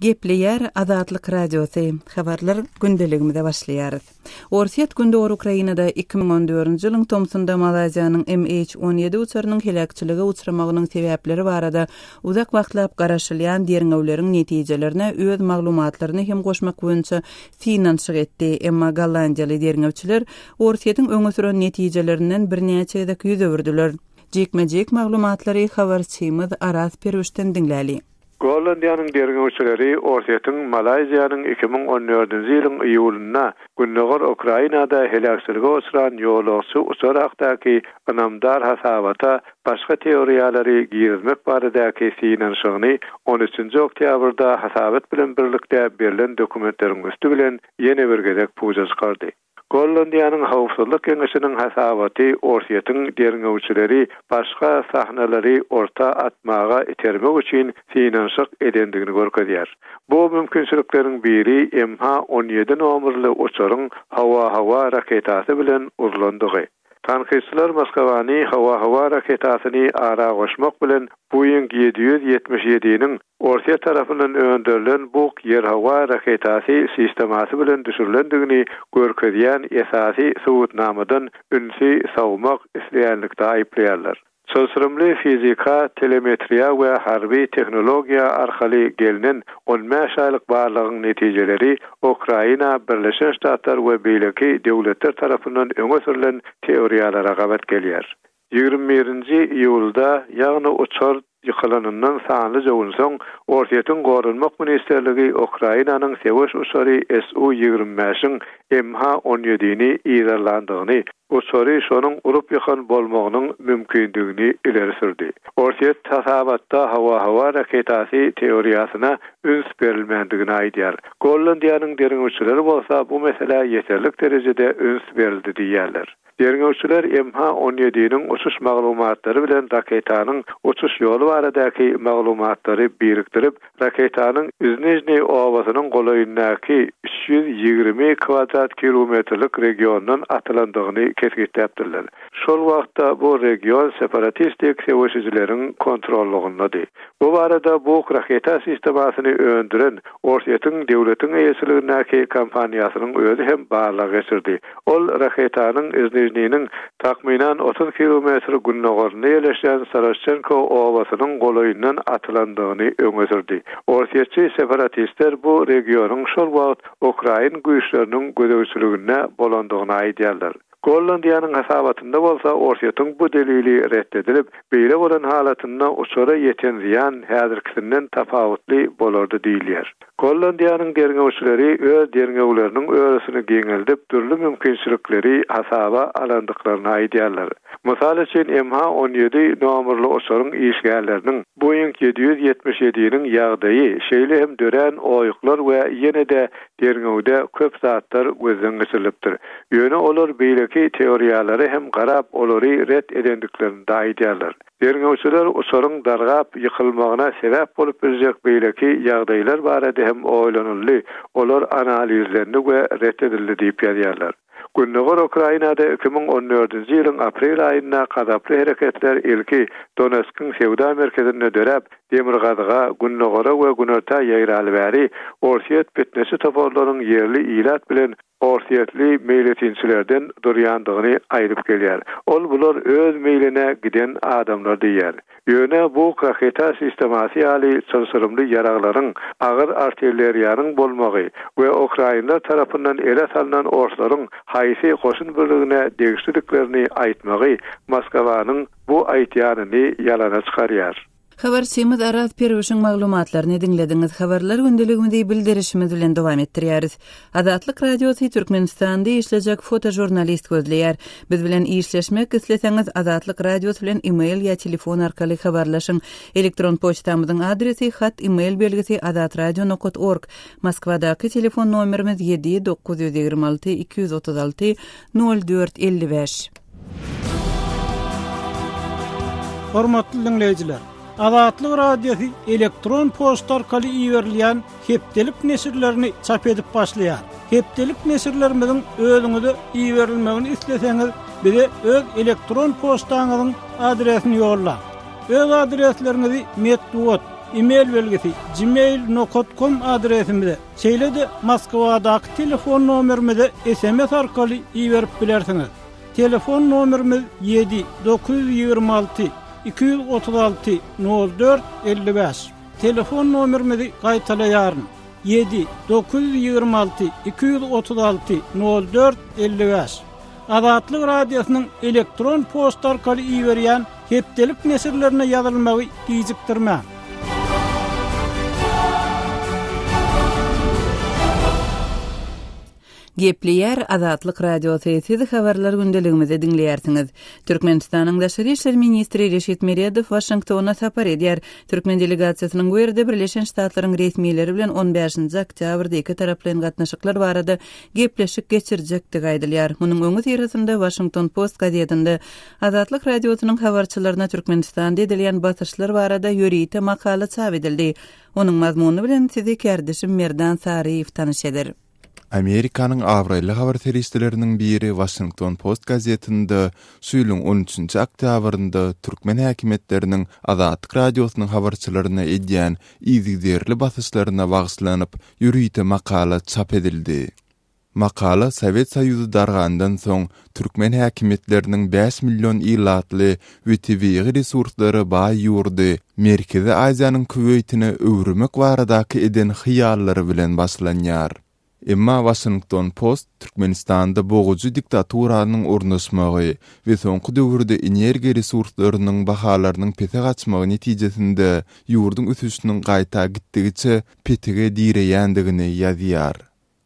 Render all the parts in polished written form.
Gepleýär Azatlyk Radiosy, Habarlar gündeligimize başlaýarys. Orsýet Gündogar Ukrainada 2014-nji ýylyň tomsunda Malaýziýanyň MH 17 uçarynyň heläkçilige uçramagynyň sebäpleri barada uzak wagtlap garaşylýan derňewleriň netijelerine öz maglumatlaryny hem goşmak boýunça synanyşyk etdi. Emma gollandiýaly derňewçiler Orsýetiň öňe süren netijelerinden birnäçe gezek ýüz öwürdiler. Jikme-jik maglumatlary habarçymyz Araz Perwişden diňläli. Gollandiýanyň derňewçileri Orsýetiň Malaýziýanyň 2014-nji ýylyň iýulynda gündogar Ukrainada heläkçilige uçran ýolagçy uçary hakdaky ynamdar hasabata başga teoriýalary girizmek baradaky synanyşygyny on üçünji oktýabrda hasabat bilen birlikde berlen dokumentleriň üsti bilen ýene bir gezek puja çykardy. Gollandiýanyň Howpsuzlyk geňeşiniň hasabaty Orsýetiň derňewçileri başga sahnalary orta atmaga itermek üçin synanyşyk edendigini görkezýär. Bu mümkinçilikleriň biri MH 17 nomerli uçaryň howa-howa raketasy bilen urlandygy. Tankytçylar Moskwany howa-howa raketasyny ara goşmak bilen Boeing 777-niň Orsýet tarapyndan öndürilen Buk ýer-howa raketasy sistemasy bilen düşürilendigini görkezýän esasy subutnamadan ünsi sowmak isleýänlikde aýyplaýarlar. Çylşyrymly fizika, telemetriýa we harby tehnologiýa arkaly gelnen 15 aýlyk barlagyň netijeleri Ukraina, Birleşen Ştatlar we beýleki döwletler tarapyndan öňe sürlen teoriýalara gabat gelýär. 21-nji iýulda, ýagny uçar ýykylanyndan sanlyja gün soň, Orsýetiň Goranmak ministrligi Ukrainanyň söweş uçary SU 25-iň MH 17-ni yzarlandygyny, uçary şonuň urup ýykan bolmagynyň mümkindigini ileri sürdi. Orsýet hasabatda howa-howa raketasy teoriýasyna üns berilmändigini aýdýar. Gollandiýanyň derňewçileri bolsa bu meselä ýeterlik derejede üns berildi diýýärler. Derňewçiler MH 17-niň uçuş maglumatlary bilen raketanyň uçuş ýoly baradaky maglumatlary birikdirip, raketanyň Iznižniý obasynyň golaýyndaky 320 kwadrat kilometrlik regiondan atylandygyny kesgitläpdirler. Şol wagtda bu region separatistik söweşijileriň kontrollygyndady. Bu barada Buk raketa sistemasyny öndüren Orsýetiň döwletiň eýeçiligindäki kompaniýasynyň özi hem barlag geçirdi. Ol raketanyň Iznižniniň takmynan 30 kilometr gündogarynda ýerleşýän Saraşçenko obasynyň golaýyndan atylandygyny öňe sürdi. Orsýetçi separatistler bu regionyň şol wagt ukrain güýçleriniň gözegçiliginde bolandygyny aýdýarlar. Gollandiýanyň hasabatynda bolsa Orsýetiň bu delili ret edilip, beýle bolan halatynda uçara ýeten zyýan häzirkisinden tapawutly bolardy diýilýär. Gollandiýanyň derňewçileri öz derňewleriniň örüsini giňeldip, dürli mümkinçilikleri hasaba alandyklaryny aýdýarlar. Mysal üçin, MH 17 nomerli uçaryň işgärleriniň Boeing 777-niň ýagdaýy, şeýle hem dörän oýuklar we ýene-de Derňewde köp zatlar gözden geçirilipdir. Ýöne olar beýleki teoriýalara hem garap olary ret edendiklerini-de aýdýarlar. Derňewçiler uçaryň dargap ýykylmagyna sebäp bolup biljek beýleki ýagdaýlar barada hem oýlanyldy, olar analizlendi we ret edildi diýip ýazýarlar. Gündogar Ukrainada 2014-nji ýylyň aprel aýynda gazaply hereketler ilki Donetskiň söwda merkezinde döräp, demirgazyga, gündogara we günorta ýaýraly bäri orsýet pitneçi toparlaryň ýerli ilat bilen orsýetli meýletinçilerden durýandygyny aýdyp gelýär. Ol bular öz meýline giden adamlar diýýär. Ýöne bu raketa sistemasy ýaly çylşyrymly ýaraglaryň, agyr artilleriýanyň bolmagy we ukrainler tarapyndan ele salnan orslaryň haýsy goşun birligine degişlidiklerini aýtmagy Moskwanyň bu aýtýanyny ýalana çykarýar. Habarçymyz Araz Perwişiň maglumatlaryny diňlediňiz. Habarlar gündeligimizi bildirişimiz bilen dowam etdirýäris. Azatlyk Radiosy Türkmenistanda işlejek fotožurnalist gözleýär. Biz bilen işleşmek isleseňiz Azatlyk Radiosy bilen email ýa telefon arkaly habarlaşyň. Elektron poçtamyzyň adresi hat email belgisi azatradio nokat org. Moskwadaky telefon nomerimiz 7 926 236 04 55. Hormatly diňleýjiler! Azatlyk Radiosy elektron poçta arkaly iberilýän hepdelik neşirlerini çap edip başlaýar. Hepdelik neşirlerimiziň özüňize iberilmegini isleseňiz, bize öz elektron poçtaňyzyň adresini ýollaň. Öz adresleriňizi metbugat. E-mail belgisi, gmail nokat kom adresimize, şeýle-de Moskwadaky telefon nomerimize sms arkaly iberip bilersiňiz. Telefon nomerimiz ýedi, 926 236 04 55. Telefon nomerimizi gaýtalaýaryn, ýedi, 926 236 04 55. Azatlyk Radiosynyň elektron poçta arkaly iberýän hepdelik neşirlerine ýazylmagy gijikdirmäň. Gepleýär Azatlyk Radiosy, Siz habarlar gündeligimizi diňleýärsiňiz. Türkmenistanyň daşary işler ministri Reşit Meredow Waşingtona sapar edýär. Türkmen delegasiýasynyň bu ýerde Birleşen Ştatlaryň resmileri bilen on bäşinji oktýabrda ikitaraplaýyn gatnaşyklar barada gepleşik geçirjekdigi aýdylýar. Munuň öňüsyrasynda Washington Post gazetinde Azatlyk Radiosynyň habarçylaryna Türkmenistanda edilýän basyşlar barada ýörite makala çap edildi. Onuň mazmuny bilen sizi kärdeşim Merdan Saryýew tanyş eder. Amerikanyň abraýly habar serişdeleriniň biri Washington Post gazetinde şu ýylyň on üçünji oktýabrynda türkmen häkimiýetleriniň Azatlyk Radiosynyň habarçylaryna edýän yzygiderli basyşlaryna bagyşlanyp ýörite makala çap edildi. Makala Sowet Soýuzy dargandan soň türkmen häkimiýetleriniň bäş million ilatly we tebigy resurslara baý ýurdy Merkezi Aziýanyň Küweýtine öwürmek baradaky eden hyýallary bilen başlanýar. Emma Waşington Post Türkmenistanda bogujy diktaturanyň ornaşmagy we soňky döwürde energiýa resurslarynyň bahalarynyň pese gaçmagy netijesinde ýurduň ösüşiniň gaýta gitdigiçe petige direýändigini ýazýar.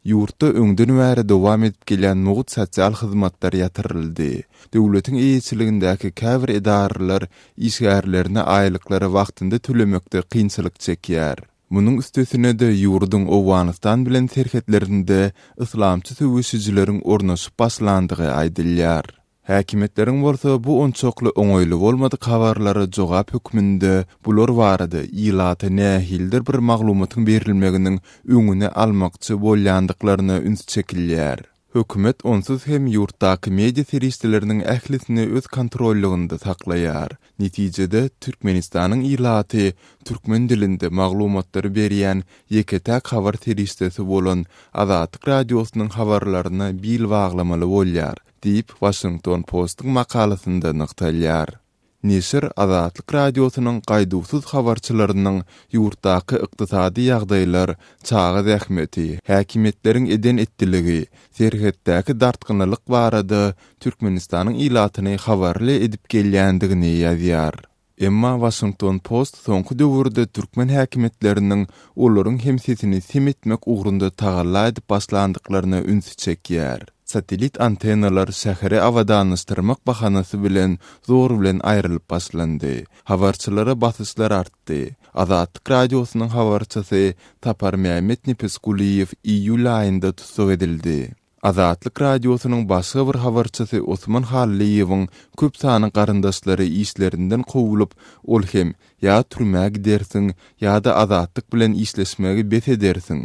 Ýurtda öňden bäri dowam edip gelýän mugt sosial hyzmatlar ýatyryldy. Döwletiň eýeçiligindäki käbir edaralar işgärlerine aýlyklary wagtynda tölemekde kynçylyk çekýär. Munuň üstesine-de, ýurduň Owganystan bilen serhetlerinde yslamçy söweşijileriň ornaşyp başlandygy aýdylýar. Häkimiýetleriň bolsa bu onçakly oňaýly bolmadyk habarlara jogap hökmünde bular barada ilata nähilidir bir maglumatyň berilmeginiň öňüni almakçy bolýandyklaryna üns çekilýär. Hökümet onsuz hem ýurtdaky media serişdeleriniň ählisini öz kontrollygynda saklaýar. Netijede, Türkmenistanyň ilaty türkmen dilinde maglumatlary berýän ýeke-täk habar serişdesi bolan Azatlyk Radiosynyň habarlaryna bil baglamaly bolýar diýip, Waşington Postuň makalasynda nygtalýar. Neşir Azatlyk Radiosynyň gaýduwsyz habarçylarynyň ýurtdaky ykdysady ýagdaýlar, çaga zähmeti, häkimiýetleriň eden-etdiligi, serhetdäki dartgynlylyk barada Türkmenistanyň ilatyny habarly edip gelýändigini ýazýar. Emma Waşington Post soňky döwürde türkmen häkimiýetleriniň olaryň hem sesini sem etmek ugrunda tagalla edip başlandyklaryna ünsi çekýär. Satellit antennalar şäheri abadanlaşdyrmak bahanasy bilen zor bilen aýrylyp başlandy. Habarçylara basyşlar artdy. Azatlyk Radiosynyň habarçysy Saparmämmet Nepesgulyýew iýul aýynda tussag edildi. Azatlyk Radiosynyň başga bir habarçysy Osman Hallyýewiň köp sanly garyndaşlary işlerinden kowulyp, ol hem Ýa türmä gidersiň, ýa-da Azatlyk bilen işleşmegi bes edersiň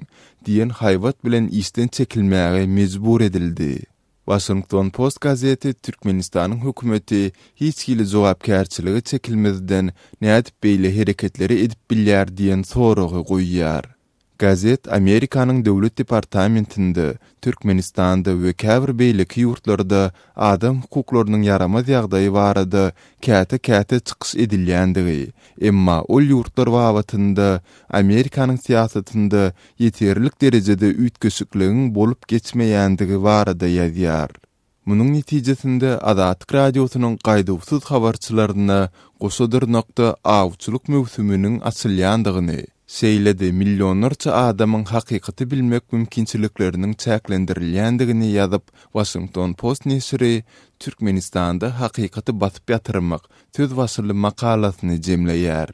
diýen haýbat bilen işden çekilmäge mejbur edildi. Waşington Post gazeti Türkmenistanyň hökümeti hiç hili jogapkärçilige çekilmezden nädip beýle hereketleri edip bilýär diýen soragy goýýar. Gazet Amerikanyň Döwlet departamentinde, Türkmenistanda we käbir beýleki ýurtlarda adam hukuklarynyň ýaramaz ýagdaýy barada käte-käte çykyş edilýändigi, emma ol ýurtlar babatynda Amerikanyň syýasatynda ýeterlik derejede üýtgeşikligiň bolup geçmeýändigi barada ýazýar. Munuň netijesinde Azatlyk Radiosynyň gaýduwsyz habarçylaryna goşa dyrnakda awçylyk möwsüminiň açylýandygyny, şeýle-de millionlarça adamyň hakykaty bilmek mümkinçilikleriniň çäklendirilýändigini ýazyp, Washington Post neşiri Türkmenistanda hakykaty basyp ýatyrmak söz başyly makalasyny jemleýär.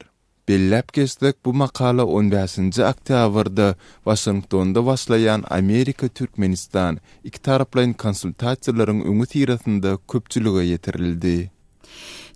Belläp geçsek, bu makala on bäşinji oktýabrda Waşingtonda başlaýan Amerika-Türkmenistan ikitaraplaýyn konsultasiýalaryň öňüsyrasynda köpçülige ýetirildi.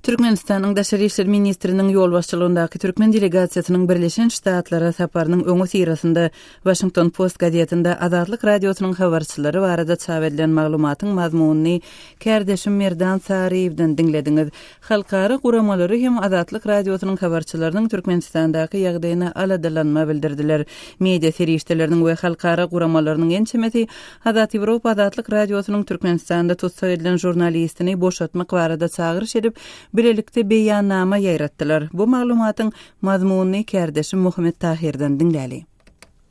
Türkmenistanyň Daşary işler ministriniň ýolbaşçylygyndaky türkmen delegasiýasynyň Birleşen Ştatlara saparynyň öňüsyrasynda Waşington Post gazetinde Azatlyk Radiosynyň habarçylary barada çap edilen maglumatyň mazmunyny kärdeşim Merdan Saryýewden diňlediňiz. Halkara guramalary hem Azatlyk Radiosynyň habarçylarynyň Türkmenistandaky ýagdaýyna aladalanma bildirdiler. Media serişdeleriniň we halkara guramalarynyň ençemesi Azat Ýewropa Azatlyk Radiosynyň Türkmenistanda tussag edilen žurnalistini boşatmak barada çagyryş edip, bilelikde beýannama ýaýratdylar. Bu maglumatyň mazmunyny kärdeşim Muhammet Tahyrdan diňläli.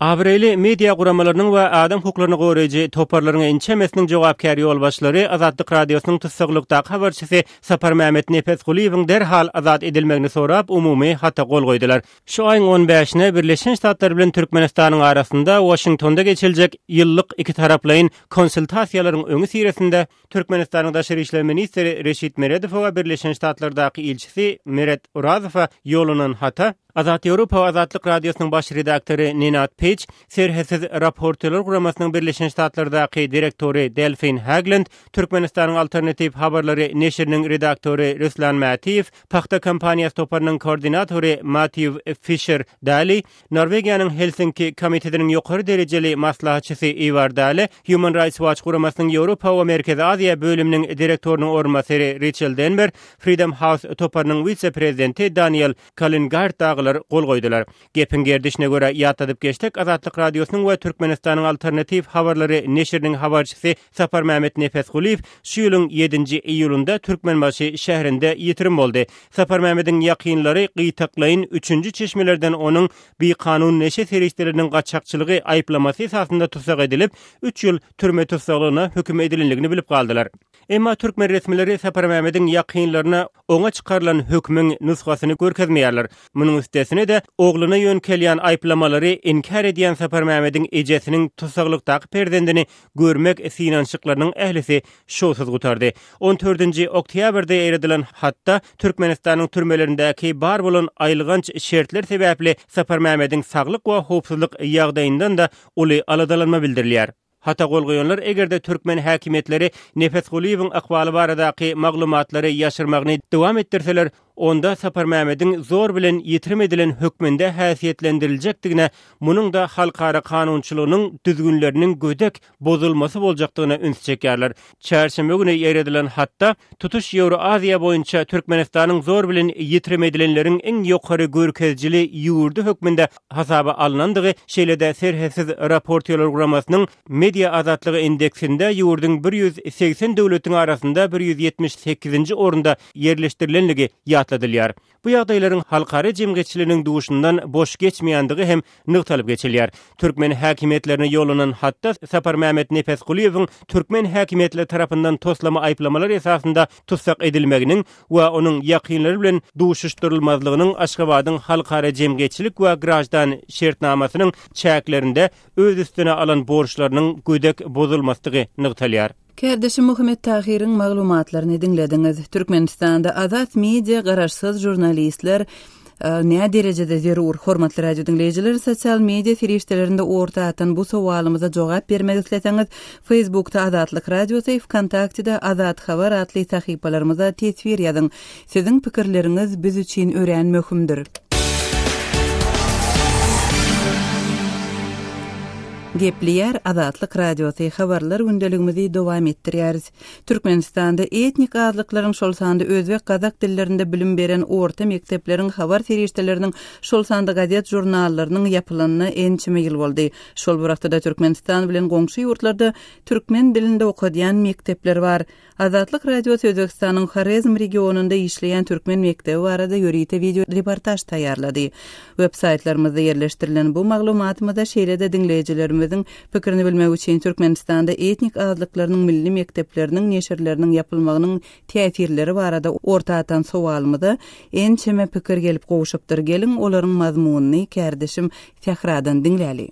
Abraýly media guramalarynyň we adam hukuklaryny goraýjy toparlaryň ençemesiniň jogapkär ýolbaşçylary Azatlyk Radiosynyň tussaglykdaky habarçysy Saparmämmet Nepesgulyýewiň derhal azat edilmegini sorap umumy hata gol goýdular. Şu aýyň on bäşine Birleşen Ştatlar bilen Türkmenistanyň arasynda Waşingtonda geçiriljek ýyllyk ikitaraplaýyn konsultasiýalaryň öňüsyrasynda Türkmenistanyň daşary işler ministri Reşit Meredowa we Birleşen Ştatlardaky ilçisi Meret Orazowa ýollanan hata, Azat Ýewropa we Azatlyk Radiosynyň baş redaktory Nenad Peç, Serhetsiz raportýorlar guramasynyň Birleşen Ştatlardaky direktory Delfin Haglund, Türkmenistanyň Alternatiw habarlary neşiriniň redaktory Ruslan Mätiýew, Pagta kompaniýasy toparynyň koordinatory Matýu Fişer Dali, Norwegiýanyň Helsinki komitetiniň ýokary derejeli maslahatçysy Iwar Dale, Human Rights Watch guramasynyň Ýewropa we Merkezi Aziýa bölüminiň direktorynyň orunbasary Riçel Denber, Freedom House toparynyň wise-prezidenti Daniel Kalingard dagylar gol goýdular. Gepiň gerdişine görä ýatladyp geçsek, Azatlyk Radiosynyň we Türkmenistanyň Alternatiw habarlary neşiriniň habarçysy Saparmämmet Nepesgulyýew şu ýylyň ýedinji iýulynda Türkmenbaşy şäherinde ýitirim boldy. Saparmämmediň ýakynlary gytaklaýyn üçünji çeşmelerden onuň bikanun neşe serişdeleriniň gaçakçylygy aýyplamasy esasynda tussag edilip, üç ýyl türme tussaglygyna höküm edilendigini bilip galdylar. Emma türkmen resmileri Saparmämmediň ýakynlaryna oňa çykarylan hökümiň nusgasyny görkezmeýärler. Munuň üstesine-de, ogluna ýöňkelýän aýyplamalary inkär edýän Saparmämmediň ejesiniň tussaglykdaky perzendini görmek synanyşyklarynyň ählisi şowsuz gutardy. On dördünji oktýabrda ýaýradylan hatda Türkmenistanyň türmelerindäki bar bolan aýylganç şertler sebäpli Saparmämmediň saglyk we howpsuzlyk ýagdaýyndan-da uly aladalanma bildirilýär. Hata gol goýanlar eger-de türkmen häkimiýetleri Nepesgulyýewiň ykbaly baradaky maglumatlary ýaşyrmagyny dowam etdirseler, onda Saparmämmediň zor bilen ýitirim edilen hökmünde häsiýetlendiriljekdigine, munuň-da halkara kanunçylygynyň düzgünleriniň gödek bozulmasy boljakdygyna üns çekýärler. Çarşenbe güni ýaýradylan hatda tutuş Ýewroaziýa boýunça Türkmenistanyň zor bilen ýitirim edilenleriň iň ýokary görkezijili ýurdy hökmünde hasaba alnandygy, şeýle-de Serhetsiz raportýorlar guramasynyň Media azatlygy indeksinde ýurduň 180 döwletiň arasynda 178-nji orunda ýerleşdirilenligi ýatladylýar. Bu ýagdaýlaryň halkara jemgyýetçiliginiň duşundan boş geçmeýändigi hem nygtalyp geçilýär. Türkmen häkimiýetlerine ýollanan hatda Saparmämmet Nepesgulyýewiň türkmen häkimiýetleri tarapyndan toslama aýyplamalar esasynda tussag edilmeginiň we onuň ýakynlary bilen duşuşdyrylmazlygynyň Aşgabadyň halkara jemgyýetçilik we graždan şertnamasynyň çäklerinde öz üstüne alan borçlarynyň gödek bozulmasdygy nygtalýar. Kärdeşim Muhammet Tahyryň maglumatlaryny diňlediňiz. Türkmenistanda azat media, garaşsyz žurnalistler nä derejede zerur? Hormatly radio diňleýjiler, sosial media serişdelerinde orta atan bu sowalymyza jogap bermek isleseňiz, Facebookda Azatlyk Radiosy, Wkontaktede Azat Habar atly sahypalarymyza teswir ýazyň. Siziň pikirleriňiz biz üçin örän möhümdir. Gepleýär Azatlyk Radiosy, Habarlar gündeligimizi dowam etdirýäris. Türkmenistanda etnik azlyklaryň, şol sanda özbek, gazak dillerinde bilim beren orta mekdepleriň habar serişdeleriniň, şol sanda gazet-žurnallarynyň ýapylanyna ençeme ýyl boldy. Şol bir wagtda-da Türkmenistan bilen goňşy ýurtlarda türkmen dilinde okadýan mekdepler bar. Azatlyk Radiosy Özbegistanyň Horezm regionynda işleýän türkmen mekdebi barada ýörite wideo reportaž taýýarlady. Web saýtlarymyzda ýerleşdirilen bu maglumatymyza şeýle-de diňleýjilerimiziň pikirini bilmek üçin Türkmenistanda etnik azlyklarynyň milli mekdepleriniň neşirleriniň ýapylmagynyň täsirleri barada orta atan sowalymyza ençeme pikir gelip gowşupdyr. Geliň, olaryň mazmunyny kärdeşim Sähradan diňläli.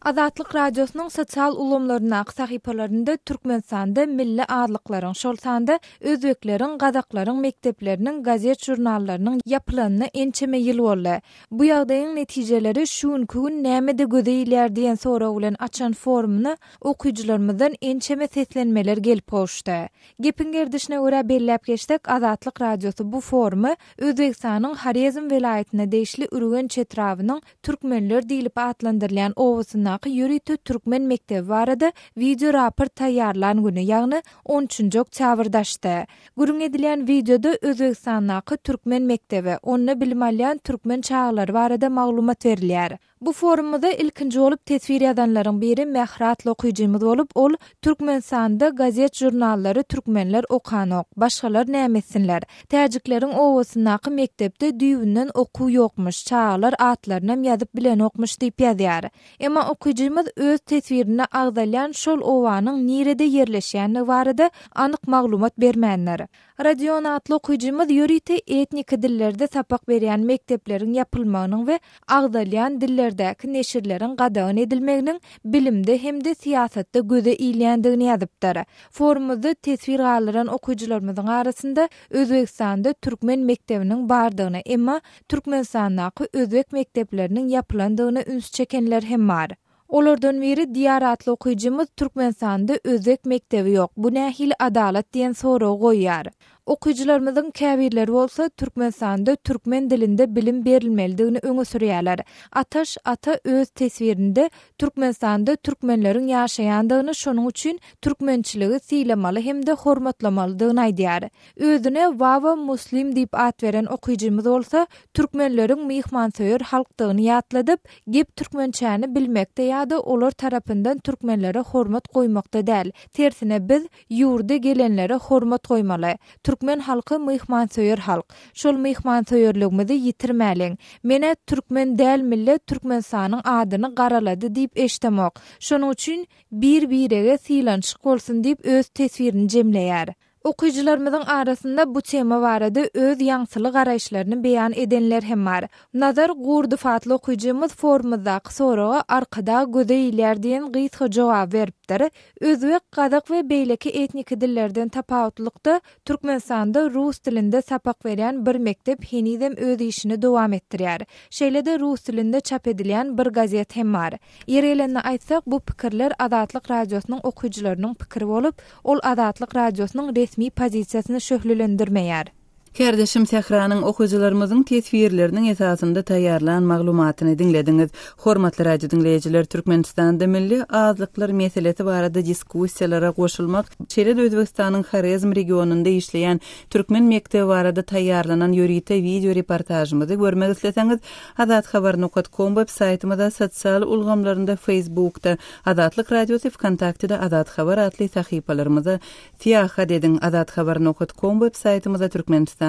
Azatlyk Radiosynyň sosial ulgamlaryndaky sahypalarynda Türkmenistanda milli azlyklaryň, şol sanda özbekleriň, gazaklaryň mekdepleriniň, gazet-žurnallarynyň ýapylanyna ençeme ýyl boldy. Bu ýagdaýyň netijeleri şu günki gün nämede göze ilýär diýen sorag bilen açan forumyna okyjylarymyzdan ençeme seslenmeler gelip gowuşdy. Gepiň gerdişine görä belläp geçsek, Azatlyk Radiosy bu forumy Özbegistanyň Horezm welaýatyna degişli Ürgenç etrabynyň Türkmenler diýlip atlandyrylýan obasyndaky ýörite türkmen mekdebi barada wideoraport taýýarlan güni, ýagny on üçünji oktýabrda açdy. Gürrüň edilýän wideoda Özbegistandaky türkmen mekdebi, onda bilim alýan türkmen çagalary barada maglumat berilýär. Bu forumymyza ilkinji bolup teswir ýazanlaryň biri Mähri atly okyjymyz bolup, ol, Türkmenistanda gazet-žurnallary türkmenler okanok, başgalar näme etsinler? Täjikleriň obasyndaky mekdepde düýbünden okuw ýokmuş, çagalar atlarynam ýazyp bilenokmyş diýip ýazýar. Emma okyjymyz öz teswirinde agzalýan şol obanyň nirede ýerleşýändigi barada anyk maglumat bermändir. Rodion atly okyjymyz ýörite etniki dillerde sapak berýän mekdepleriň ýapylmagynyň we agzalýan dillerdäki neşirleriň gadagan edilmeginiň bilimde hem-de syýasatda göze ilýändigini ýazypdyr. Forumymyzda teswir galdyran okyjylarymyzyň arasynda Özbegistanda türkmen mekdebiniň bardygyna, emma Türkmenistandaky özbek mekdepleriniň ýapylandygyna üns çekenler hem bar. Olardan biri Diýar atly okyjymyz Türkmenistanda özbek mekdebi ýok, bu nähili adalat diýen soragy goýýar. Okyjylarymyzyň käbirleri bolsa Türkmenistanda türkmen dilinde bilim berilmelidigini öňe sürýärler. Ataş Ata öz teswirinde Türkmenistanda türkmenleriň ýaşaýandygyny şonuň üçin türkmençiligi sylamaly hem-de hormatlamalydygyny aýdýar. Özüne Wawa Muslim diýip at beren okyjymyz bolsa türkmenleriň myhmansöýer halkdygyny ýatladyp, gep türkmençäni bilmekde ýa-da olar tarapyndan türkmenlere hormat goýmakda däl, tersine biz ýurda gelenlere hormat goýmaly. Türkmen halky myhmansöýer halk. Şol myhmansöýerligimizi ýitirmäliň. Men-ä türkmen däl millet Türkmenistanyň adyny garalady diýip eşdemok. Şonuň üçin bir-birege sylanyşyk bolsun diýip öz teswirini jemleýär. Okyjylarymyzyň arasynda bu tema barada öz ýaňsyly garaýyşlaryny beýan edenler hem bar. Nazar Gurdow atly okyjymyz forumyzdaky soraga Arkadag göze ilýär diýen gysga jogaby beripdir. Özbek, gazak we beýleki etniki dillerden tapawutlylykda, Türkmenistanda rus dilinde sapak berýän bir mekdep henizem öz işini dowam etdirýär. Şeýle-de rus dilinde çap edilýän bir gazet hem bar. Ýeri gelende aýtsak, bu pikirler Azatlyk Radiosynyň okyjylarynyň pikiri bolup, ol Azatlyk Radiosynyň resmi pozisiýasyny şöhlelendirmeýär. Kärdeşim Sähranyň okyjylarymyzyň teswirleriniň esasynda taýýarlan maglumatyny diňlediňiz. Hormatly radiodiňleýjiler, Türkmenistanda milli azlyklar meselesi barada diskussiýalara goşulmak, şeýle-de Özbegistanyň Horezm regionynda işleýän türkmen mekdebi barada taýýarlanan ýörite wideo reportažymyzy görmek isleseňiz, Azathabar nokat kom web saýtymyza, sosial ulgamlarynda Facebookda Azatlyk Radiosy, Wkontaktede Azathabar atly sahypalarymyza syýahat ediň. Azathabar nokat kom web saýtymyza Türkmenistandan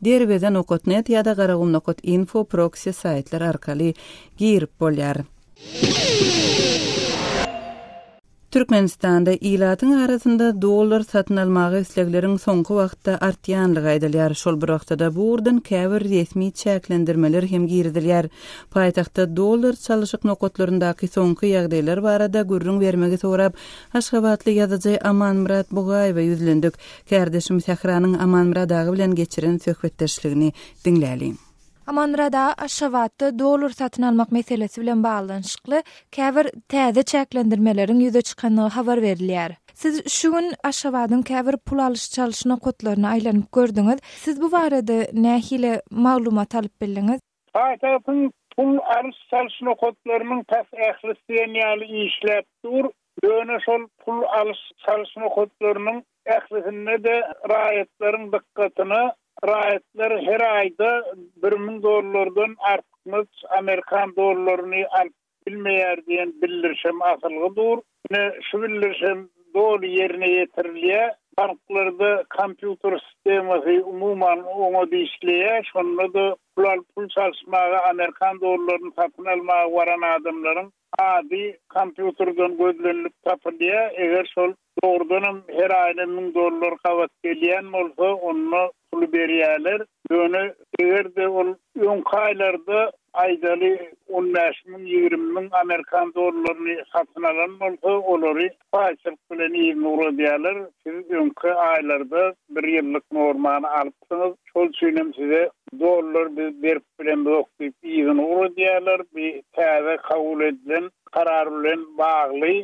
Derweze nokat net ýa-da Garagum nokat info proksi saýtlar arkaly girip bolýar. Türkmenistanda ilatyň arasynda dollar satyn almaga islegleriň soňky wagtda artýanlygy aýdylýar. Şol bir wagtda-da bu ugurdan käbir resmi çäklendirmeler hem girizilýär. Paýtagtda dollar çalyşyk nokatlaryndaky soňky ýagdaýlar barada gürrüň bermegi sorap, aşgabatly ýazyjy Amanmyrat Bugaýewe ýüzlendik. Kärdeşim Sähranyň Amanmyrat aga bilen geçiren söhbetdeşligini diňläliň. Amanmyrat aga, Aşgabatda dollar satyn almak meselesi bilen baglanyşykly käbir täze çäklendirmeleriň ýüze çykandygy habar berilýär. Siz şu gün Aşgabadyň käbir pul alyş-çalyş nokatlaryna aýlanyp gördüňiz. Siz bu barada nähili maglumat alyp bildiňiz? Paýtagtyň pul alyş-çalyş nokatlarynyň tas ählisi diýen ýaly işläp dur. Ýöne şol pul alyş-çalyş nokatlarynyň ählisinde-de raýatlaryň dykgatyna raýatlar her aýda 1000 dollardan artykmaç amerikan dollaryny alyp bilmeýär diýen bildirişem asylgy dur. Ine, şu bildirişem doly ýerine ýetirilýär. Banklarda kompýuter sistemasy umuman oňat işleýär. Şonda-da pul alyp pul çalyşmaga, amerikan dollaryny satyn almaga baran adamlaryň ady kompýuterden gözlenilip tapylýar. Eger şol dogrudanam her aýyna 1000 dollar gabat gelýän bolsa, onda puly berýärler. Ýöne eger-de ol öňki aýlarda. Aýdaly, on 5000, 20 mün amerikan dollaryny satyn alan bolsa, olary paýçylyk bilen yzyna ugradýarlar. Siz öňki aýlarda bir ýyllyk normany alypsyňyz, şol üçin hem size dollar biz berip bilemzok diýip yzyna ugradýarlar. Bu täze kabul edilen karar bilen bagly.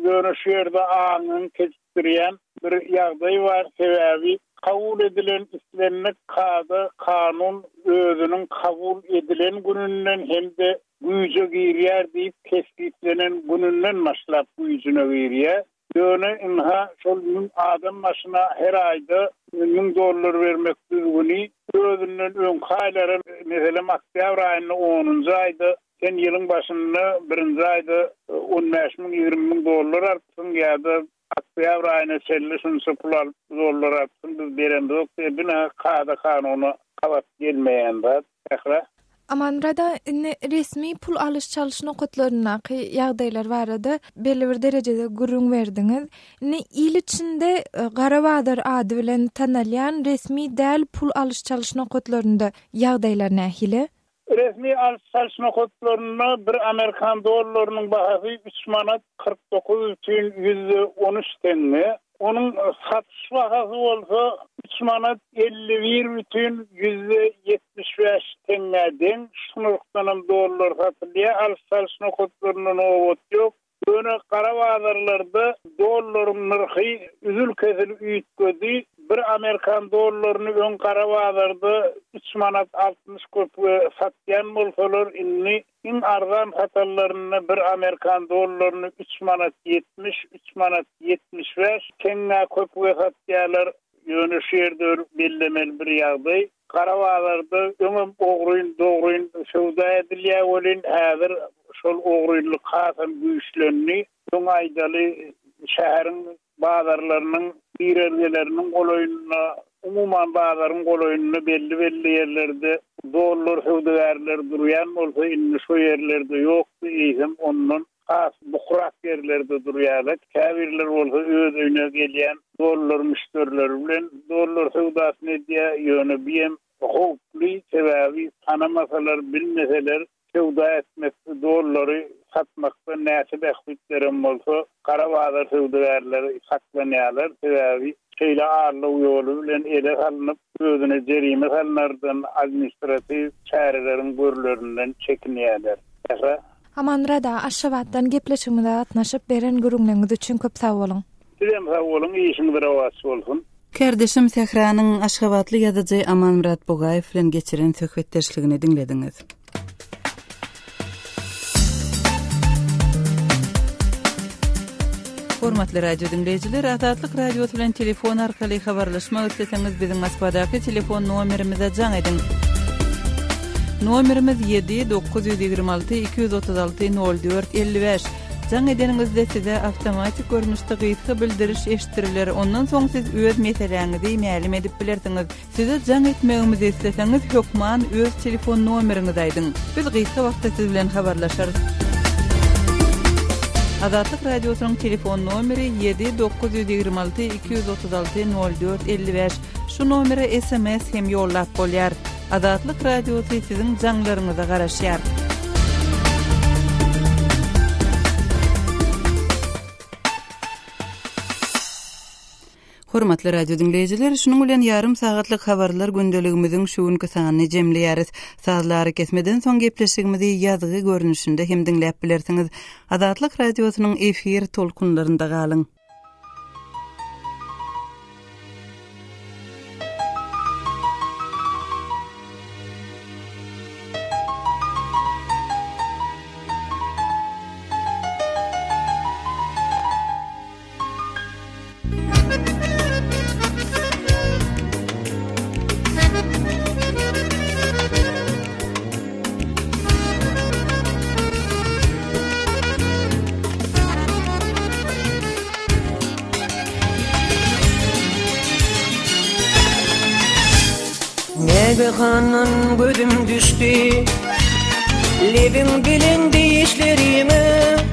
Ýöne şu ýerde aňyňy kejikdirýän bir ýagdaý bar, sebäbi kabul edilen islendik kada, kanun özüniň kabul edilen gününden hem-de güýje girýär diýip kesgitlenen gününden başlap güýjüne girýär. Ýöne ynha şol mün adam başyna her aýda mün dollar bermek düzgüni özünden öňki aýlara, meselem, oktýabr aýynda onunjy aýda sen ýylyň başynda birinji aýda on 5000, 20 mün dollar alypsyň ýa-da oktýabr aýyna çenli şunça pul alyp dollar alypsyň, biz beremzok diýip, bu kada-kanuna gabat gelmeýän zat. Sähra. Amanmyrat aga, indi resmi pul alyş-çalyş nokatlaryndaky ýagdaýlar barada belli bir derejede gürrüň berdiňiz. Indi il içinde e, gara bazar ady bilen tanalýan resmi däl pul alyş-çalyş nokatlarynda ýagdaýlar nähili? Resmi alyş-çalyş nokatlarynda bir amerikan dollarynyň bahasy üç manat 49 bütin ýüzde on üç teňňe, Onuň satyş bahasy bolsa üç manat 51 bütin ýüzde 75 teňňä deň. Şu nyrhdanam dollar satylýar. Alyş-çalyş nokatlarynda nobat ýok. Ýöne gara bazarlarda dollaryň nyrhy üzül-kesil üýtgedi. Bir amerikan dollaryny öň gara bazarda üç manat 60 köpüge satýan bolsalar, indi Iň arzan satanlarynda bir amerikan dollaryny üç manat 70, üç manat 75 teňňä köpüge satýarlar. Ýöne şu ýerde bir bellemeli bir ýagdaý, gara bazarda öňem ogryn-dogryn söwda edilýär welin, häzir şol ogrynlyk hasam güýçlendi. Öň aýdaly, şäheriň bazarlarynyň girelgeleriniň golaýynda, umuman bazaryň golaýynda belli-belli ýerlerde dollar söwdagärleri durýan bolsa, indi şo ýerlerde ýokdy, eýsem ondan has bukurak ýerlerde durýarlar. Käbirleri bolsa öz öýüne gelýän dollar müşderileri bilen dollar söwdasyny edýär, ýöne bu hem howply, sebäbi tanamasalar, bilmeseler Söwda etmek, dollary satmakda näçe bähbit beren bolsa, gara bazar söwdagärleri saklanýarlar, sebäbi şeýle aldaw ýoly bilen ele salnyp, özüne jerime salnardan, administratiw çäreleriň görlerinden çekinýärler. Sähra. Amanmyrat aga, Aşgabatdan gepleşigimize gatnaşyp, beren gürrüňleriňiz üçin köp sag boluň! Sizem sag boluň, işiňiz rowaç bolsun! Kärdeşim Sähranyň aşgabatly ýazyjy Amanmyrat Bugaýew bilen geçiren söhbetdeşligini diňlediňiz. Hormatly radio diňleýjiler, Azatlyk Radiosy bilen telefon arkaly habarlaşmak isleseňiz, biziň Moskwadaky telefon nomerimize jaň ediň. Nomerimiz 7 926 236 04 55. Jaň edeniňizde size awtomatik görnüşde gysga bildiriş eşitdiriler, ondan soň siz öz meseläňizi mälim edip bilersiňiz. Size jaň etmegimizi isleseňiz, hökman öz telefon nomeriňizi aýdyň. Biz gysga wagtda siz bilen habarlaşarys. Azatlyk Radiosynyň telefon nomeri 7 926 236 04 55. Şu nomere sms hem ýollap bolýar. Azatlyk Radiosy siziň jaňlaryňyza garaşýar. Hormatly radio diňleýjiler, şunuň bilen ýarym sagatlyk habarlar gündeligimiziň şu günki sanyny jemleýäris. Sazly arakesmeden soň gepleşigimizi ýazgy görnüşinde hem diňläp bilersiňiz. Azatlyk Radiosynyň efir tolkunlarynda galyň. Nägehandan gözüm düşdi Lebiň bilen dişlerime.